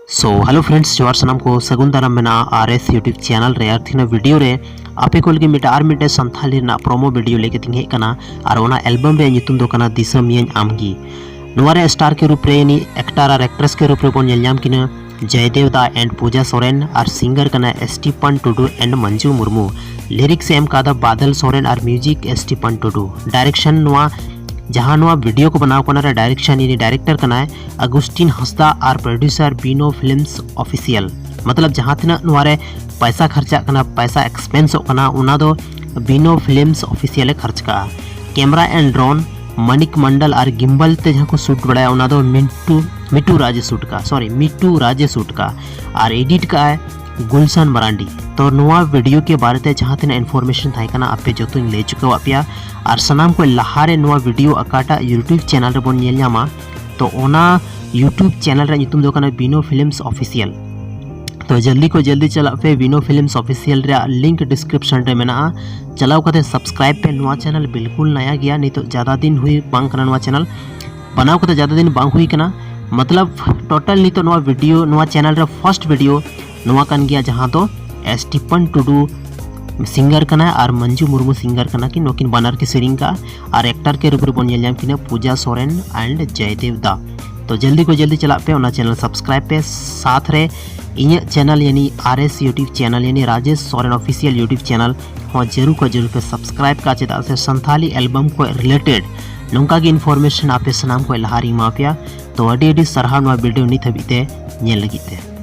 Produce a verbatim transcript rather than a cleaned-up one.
So hello friends, ᱡᱚᱦᱟᱨ ᱥᱟᱱᱟᱢ ᱠᱚ, ᱥᱟᱹᱜᱩᱱ ᱫᱟᱨᱟᱢ ᱢᱮᱱᱟᱜᱼᱟ ᱟᱨ ᱮᱥ YouTube channel ᱨᱮ᱾ ᱟᱨ ᱛᱤᱦᱤᱧᱟᱜ video ᱨᱮ ᱟᱯᱮ ᱠᱚ ᱞᱟᱹᱜᱤᱫ ᱢᱤᱫᱴᱟᱝ ᱟᱨ ᱢᱤᱫᱴᱟᱝ ᱥᱟᱱᱛᱷᱟᱞᱤ ᱨᱮᱱᱟᱜ promo video ᱞᱟᱹᱭ ᱠᱟᱛᱮᱧ ᱦᱮᱡ ᱟᱠᱟᱱᱟ᱾ ᱟᱨ ᱚᱱᱟ album ᱨᱮᱭᱟᱜ ᱧᱩᱛᱩᱢ ᱫᱚ ᱠᱟᱱᱟ ᱫᱤᱥᱟᱹ ᱢᱤᱭᱟᱹᱧ ᱟᱢᱜᱮ᱾ ᱱᱚᱣᱟ ᱨᱮ star ᱠᱮ ᱨᱩᱯ ᱨᱮ ᱭᱟᱱᱤ actor ᱟᱨ actress ᱠᱮ ᱨᱩᱯ ᱨᱮᱵᱚᱱ ᱧᱮᱞ ᱧᱟᱢ ᱠᱤᱱᱟ ᱡᱚᱭᱫᱮᱵ ᱫᱟ and Puja Soren, R singer ᱠᱟᱱᱟᱭ ᱮᱥᱴᱤᱯᱟᱱ ᱴᱩᱰᱩ and ᱢᱟᱱᱡᱩ ᱢᱩᱨᱢᱩ᱾ Lyrics ᱮ ᱮᱢ ᱠᱟᱫᱟ ᱵᱟᱫᱚᱞ ᱥᱚᱨᱮᱱ ᱟᱨ music ᱮᱥᱴᱤᱯᱟᱱ ᱴᱩᱰᱩ᱾ Direction, ᱱᱚᱣᱟ ᱡᱟᱦᱟᱸ ᱱᱚᱣᱟ video ᱠᱚ ᱵᱮᱱᱟᱣ ᱠᱟᱱᱟ ᱨᱮ direction ᱤᱱᱤ director ᱠᱟᱱᱟᱭ ᱟᱜᱩᱥᱴᱤᱱ ᱦᱟᱸᱥᱫᱟ ᱟᱨ producer ᱵᱤᱱᱳ Films Official᱾ ᱢᱚᱛᱞᱚᱵ ᱡᱟᱦᱟᱸ ᱛᱤᱱᱟᱹᱜ ᱱᱚᱣᱟ ᱨᱮ ᱯᱟᱭᱥᱟ ᱠᱷᱚᱨᱪᱟᱜ ᱠᱟᱱᱟ, ᱯᱟᱭᱥᱟ expenseᱚᱜ ᱠᱟᱱᱟ, ᱚᱱᱟ ᱫᱚ ᱵᱤᱱᱳ Films Official ᱮ ᱠᱷᱚᱨᱪ ᱠᱟᱜᱼᱟ᱾ Camera and drone Manik Mondal R gimbal ᱛᱮ ᱡᱟᱦᱟᱸ ᱠᱚ shoot ᱵᱟᱲᱟᱭᱟ, ᱚᱱᱟ ᱫᱚ ᱢᱤᱱᱴᱩ ᱢᱤᱴᱩ ᱨᱟᱡᱽ ᱮ shoot ᱠᱟᱜᱼᱟ, sorry, ᱢᱤᱴᱩ ᱨᱟᱡᱽ ᱮ shoot ᱠᱟᱜᱼᱟ᱾ ᱟᱨ edit ᱠᱟᱜᱼᱟᱭ ᱜᱩᱞᱥᱟᱱ ᱢᱟᱨᱟᱱᱰᱤ᱾ ᱛᱚ ᱱᱚᱣᱟ video ᱠᱮ ᱵᱟᱨᱮ ᱛᱮ ᱡᱟᱦᱟᱸ ᱛᱤᱱᱟᱹᱜ information ᱛᱟᱦᱮᱸ ᱠᱟᱱᱟ ᱟᱯᱮ ᱡᱚᱛᱚᱧ ᱞᱟᱹᱭ ᱪᱩᱠᱟᱹᱣᱟᱫ ᱯᱮᱭᱟ᱾ ᱟᱨ ᱥᱟᱱᱟᱢ ᱠᱷᱚᱱ ᱞᱟᱦᱟ ᱨᱮ ᱱᱚᱣᱟ video ᱚᱠᱟᱴᱟᱜ YouTube channel ᱨᱮᱵᱚᱱ ᱧᱮᱞ ᱧᱟᱢᱟ, ᱛᱚ ᱚᱱᱟ YouTube channel ᱨᱮᱭᱟᱜ ᱧᱩᱛᱩᱢ ᱫᱚ ᱠᱟᱱᱟ ᱵᱤᱱᱳ Films Official᱾ ᱛᱚ ᱡᱚᱞᱫᱤ ᱠᱷᱚᱱ ᱡᱚᱞᱫᱤ ᱪᱟᱞᱟᱜ ᱯᱮ, ᱵᱤᱱᱳ Films Official ᱨᱮᱭᱟᱜ link description ᱨᱮ ᱢᱮᱱᱟᱜᱼᱟ, ᱪᱟᱞᱟᱣ ᱠᱟᱛᱮ subscribe ᱯᱮ᱾ ᱱᱚᱣᱟ channel ᱵᱤᱞᱠᱩᱞ ᱱᱟᱭᱟ ᱜᱮᱭᱟ, ᱱᱤᱛᱚᱜ ᱡᱟᱫᱟ ᱫᱤᱱ ᱦᱩᱭ ᱵᱟᱝ ᱠᱟᱱᱟ ᱱᱚᱣᱟ channel ᱵᱮᱱᱟᱣ ᱠᱟᱛᱮ ᱡᱟᱫᱟ ᱫᱤᱱ ᱵᱟᱝ ᱦᱩᱭ ᱠᱟᱱᱟ᱾ ᱢᱚᱛᱞᱚᱵ total ᱱᱤᱛᱚᱜ ᱱᱚᱣᱟ video, ᱱᱚᱣᱟ channel ᱨᱮ first video ᱱᱚᱣᱟ ᱠᱟᱱ ᱜᱮᱭᱟ, ᱡᱟᱦᱟᱸ ᱫᱚ ᱮᱥᱴᱤᱯᱟᱱ ᱴᱩᱰᱩ singer ᱠᱟᱱᱟᱭ ᱟᱨ ᱢᱟᱱᱡᱩ ᱢᱩᱨᱢᱩ singer ᱠᱟᱱᱟ ᱠᱤᱱ, ᱱᱩᱠᱤᱱ ᱵᱟᱱᱟᱨ ᱠᱤᱱ ᱥᱮᱨᱮᱧ ᱠᱟᱜᱼᱟ᱾ ᱟᱨ actor ᱠᱮ ᱨᱩᱯ ᱨᱮᱵᱚᱱ ᱧᱮᱞ ᱧᱟᱢ ᱠᱤᱱᱟ ᱯᱩᱡᱟ ᱥᱚᱨᱮᱱ and ᱡᱚᱭᱫᱮᱵ ᱫᱟ᱾ ᱛᱚ ᱡᱚᱞᱫᱤ ᱠᱷᱚᱱ ᱡᱚᱞᱫᱤ ᱪᱟᱞᱟᱜ ᱯᱮ, ᱚᱱᱟ channel subscribe ᱯᱮ, ᱥᱟᱛ ᱨᱮ ᱤᱧᱟᱹᱜ channel ᱭᱟᱱᱤ ᱟᱨ ᱮᱥ YouTube channel ᱭᱟᱱᱤ Rajesh Soren Official YouTube channel ᱦᱚᱸ ᱡᱟᱹᱨᱩᱲ ᱠᱷᱚᱱ ᱡᱟᱹᱨᱩᱲ ᱯᱮ subscribe ᱠᱟᱜᱼᱟ, ᱪᱮᱫᱟᱜ ᱥᱮ ᱥᱟᱱᱛᱷᱟᱞᱤ album ᱠᱚ related ᱱᱚᱝᱠᱟ ᱜᱮ information ᱟᱯᱮ ᱥᱟᱱᱟᱢ ᱠᱷᱚᱱ ᱞᱟᱦᱟ ᱨᱤᱧ ᱮᱢᱟ ᱯᱮᱭᱟ᱾ ᱛᱚ ᱟᱹᱰᱤ ᱟᱹᱰᱤ ᱥᱟᱨᱦᱟᱣ ᱱᱚᱣᱟ video ᱱᱤᱛ ᱦᱟᱹᱵᱤᱡ ᱛᱮ ᱧᱮᱞ ᱞᱟᱹᱜᱤᱫ ᱛᱮ᱾